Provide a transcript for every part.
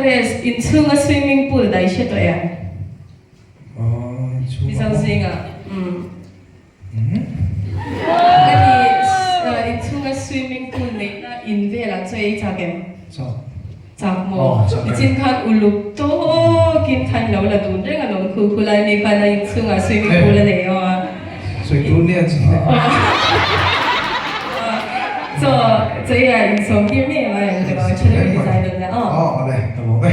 Terrace inchhunga swimming pool daih hre tawh em? Mizo zingah umm. Ka ni inchhunga swimming pool neihna in velah chu ei chak em? Chak. Chak maw? Nichin khan uluk tawkin khan lo la dun reng alawm khu khu lai mi khan a inchhungah swimming pool a nei aw a. Sawi tur nia chu. Chaw chaw ei ah insawm tir ngei ang a em tiraw tha deuhin design dawn nia aw. Aw awle ka lawm e.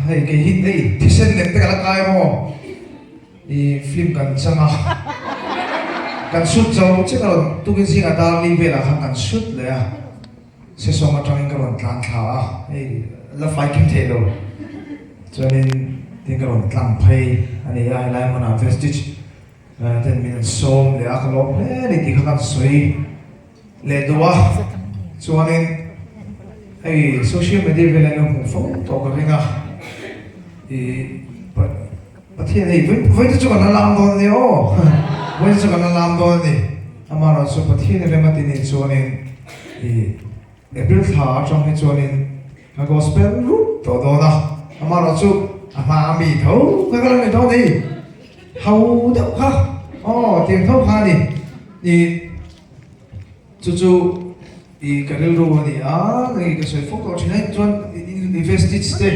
Hei kei hi hei thisen lem te ka la kai maw? I film kan chang a, kan shoot zo chiah ka rawn tukin zingah dar li velah khan kan shoot leh a, sesawng atangin ka rawn tlan thla a, hei la fai kim theih lo chuanin tin ka rawn tlang phei a ni a, helai hmunah Vestige ten min an sawm leh a, ka lawm hle a ni tih kha kan sawi leh duh a, chuanin hei social media velah hian hmuh fo tawh ka ring a, i. Pathian hei vawi te chu kan la lam dawn a ni aw, vawi te chu kan la lam dawn a ni. Amaherawh chu Pathian rem a ti nih chuanin i April thla atang hi chuanin ka gospel rup tawh dawn a, amaherawh chu a hma a mi tho kha ka la ni dawn a ni, ho deuh kha aw tiang tho kha a ni. I Chu chu i ka rilru a ni a, hei ka sawi fawk tawh thin a, chuan i vestige te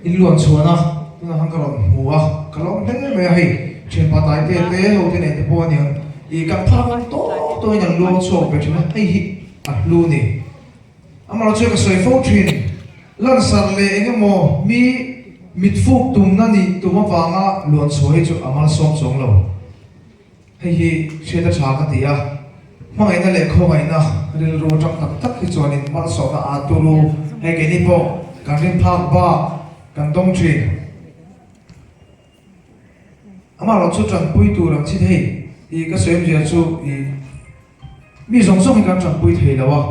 in luan chhuan a, tunah khan ka rawn hmu a, ka lawm hle mai a, hei thianpa tai te te ho te nei te pawh a niang, i kan phak ang tawk tawhin an luang chhuak ve thin a, hei hi a hlu ni. Amaherawhchu chu ka sawi fo thin, lansar leh eng emaw mi mit fuk tumna nih tum avanga luan chhuah hi chu a malsawm chuang lo. Hei hi hriat a tha ka ti a, hmangaihna leh khawngaihna rilru atang tak tak hi chuanin malsawmna aa turu hei keini pawh kan rin phak bak kan dawng thin. Amaherawh chu tanpui tur ang chi hei i ka sawi awmzia chu i mi zawng zawng hi kan tanpui thei lo a,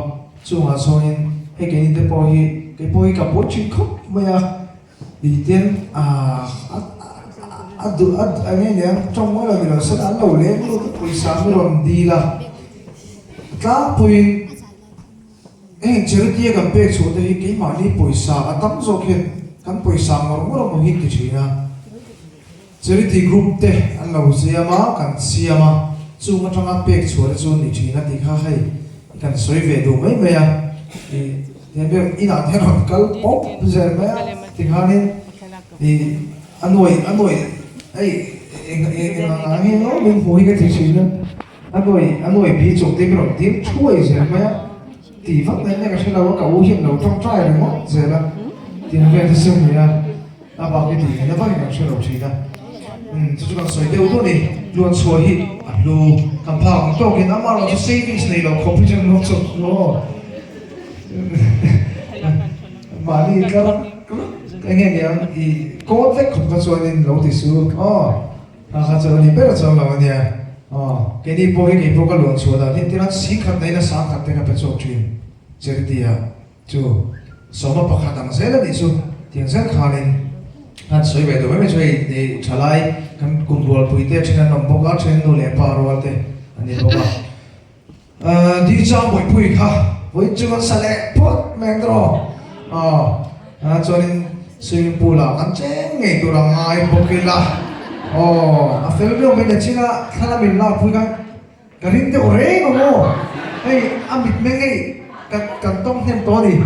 chungah chuanin hei keini te pawh hi kei pawh hi ka buai thin khawp mai a. Miten a a duh a eng nge niang tawng mawi lo ni lo se an lo leng lut a pawisa mi rawn dil a tlangpuiin heng charity a kan pek chhuah te hi keimahni pawisa a tam zawk hian kan pawisa ngawr ngawr emaw hi an ti thin a. Charity group te an lo siam a, kan siam a, chung atanga pek chhuah te chu ni thin a tih kha hei kan sawi ve duh mai mai a, i tiang ber inah te hian rawn kal pawp zel mai a tikhanin i a nuai a nuai hei eng eng eng ang ang hi emaw min hmuh hi ka ti thin a, a nuai a nuai bi chung te hi rawn dil thuai zel mai a, ti vak na in ka hre lo a, ka u hian lo tawngtai ringawt zel a, tiang vel te chu a ni a. A bak hi tih na vakin kan hre lo thin a, umm chu chu kan sawi deuh dawn i, tluan chhuah hi a hlu kan phak ang tawkin amaherawh chu savings nei lo khawp hi chuan lawk chawp chu aw mahni tlar eng nge niang i kawt vek khawp kha chuanin lo ti su aw kha kha chuan a ni ber chuang lo ania aw keini pawh hi keipawh ka luan chhuah dan hi tiran singkhat neiin a sangkhat te ka pe chhuak thin charity ah. Chu sawma pakhat ang zel a nih chu tiang zel khanin han sawi ve duh mai mai chu hei nei thalai kan kum rualpui te then an awm bawk a, then nu leh pa rual te an ni bawk a. Di chang bawihpui kha vawiin chu kan sa leh phawt mai ang tawh aw chuanin swimming pool ah kan cheng ngei tur a ngai bawk ila aw a fel viau mai na chin a thla lamin lakpui khan Ka ring deuh reng ang aw. Hei a mitmeng hei kan kan tawng hnem tawh a ni.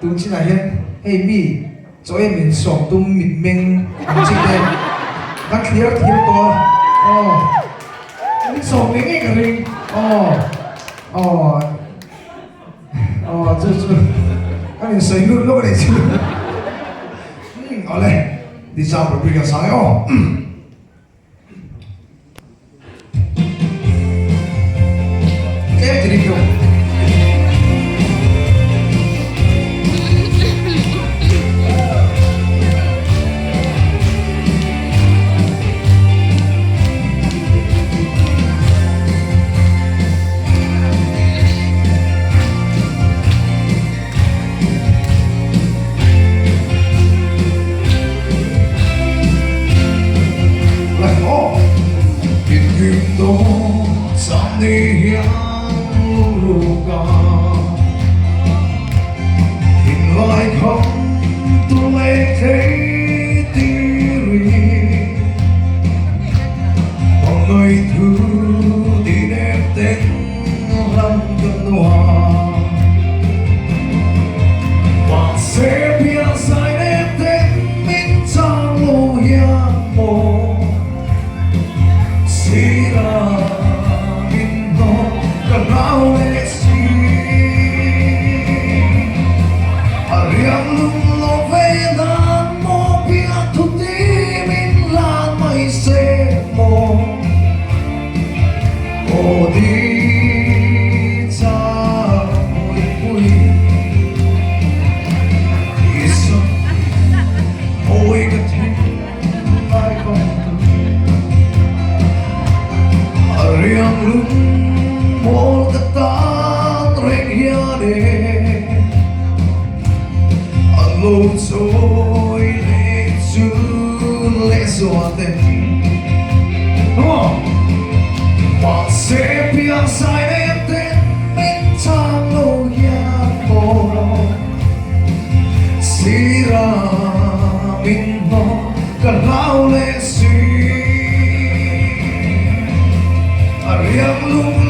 Tun chinah hian hei mi chaw em min sawm tum mitmeng ang chi te kan thlir thiam tawh a. Aw min sawm ngei ngei ka ring. Aw aw aw chu chu kan insawi lut lawk a nih chu. Umm awle December pui kan sang e aw. Tlem ti ring deuh. te An lo chawi leh chu leh zual te Come on! Mahse piang sai nem te min chang lo hian maw Sira min hnawh ka hlau leh si A riak lung.